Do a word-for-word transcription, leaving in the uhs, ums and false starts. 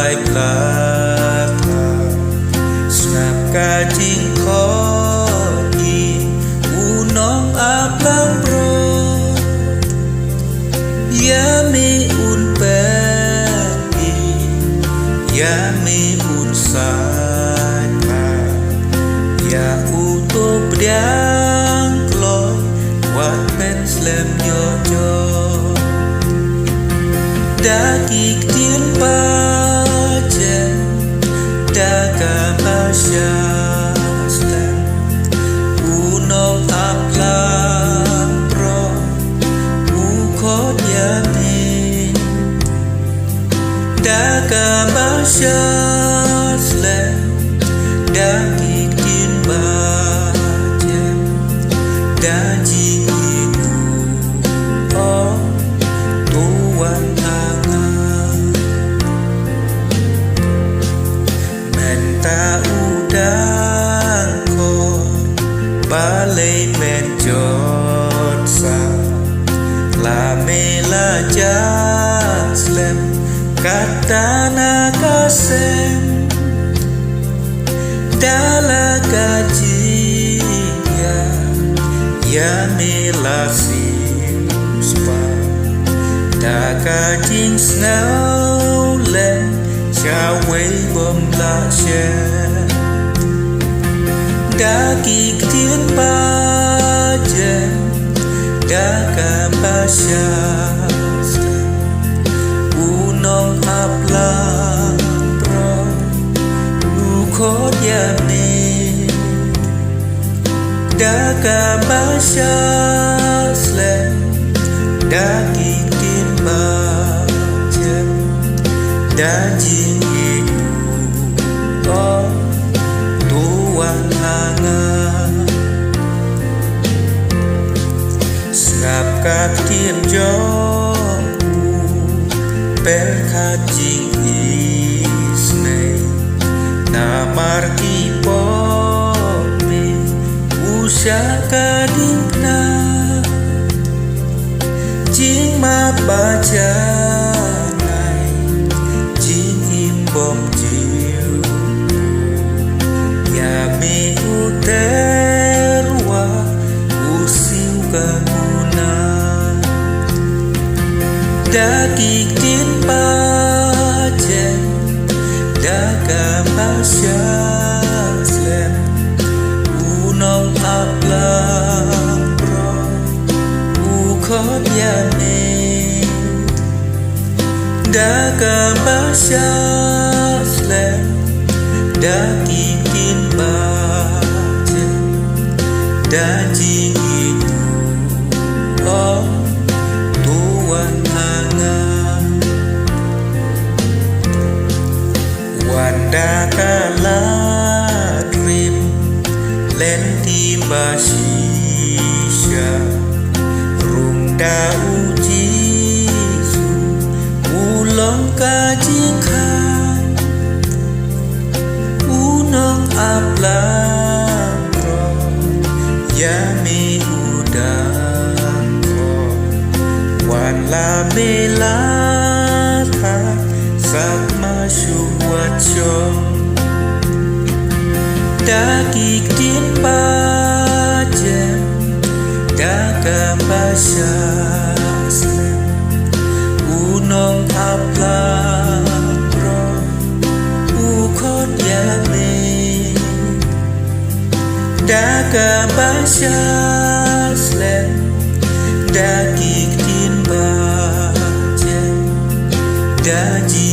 Pla pha sngap ka jingkhot ïing u nongap langbrot. Ïa me un pynïeng, ïa me un sait pha, ïa uto u pdiang kloi wat pynslem ïoh jop. Da ki ktien ba jem, da kaba sha slem, u nongap langbrot u khot ïa me. Da kaba sha slem, da ki ktien ba jem, da jingïeit u ong, to wan ha nga. Mynta u dang khot, balei men jot sa? La me la jah slem, kata na ka seng. Da la ka jingïaid, ïa me la siew spah. Da ka jingsngew leh, sha wei bym lah shem. Da ki ktien ba jem, da kaba sha slem, u nongap langbrot u khot ïa me. Da kaba sha slem, da ki ktien ba jem, da jingïeit u ong, to wan ha nga. Sngap ka ktien jong u, pyrkhat jingisynei. Namar ki pop me u sha ka diengphna. Jingmap ba janai, jingim bymjukut. Ïa me u tyrwa, u siew ka kuna. Da ki ktien ba jem, da kaba sha slem, u nongap langbrot u khot ïa me. Da kaba sha slem, da ki ktien ba jem, da jingïeit u ong, to wan ha nga. Wan da ka lad rim, lynti ba shisha. Rung da u Jisu, u long ka jingkhang. U nongap langbrot, ïa me u dang khot. Wan la me la thait, sah ma shu wat shong. Da ki ktien ba jem, da kaba sha slem, u nongap langbrot u khot ïa me. Da kaba sha slem, da ki ktien ba jem, da ji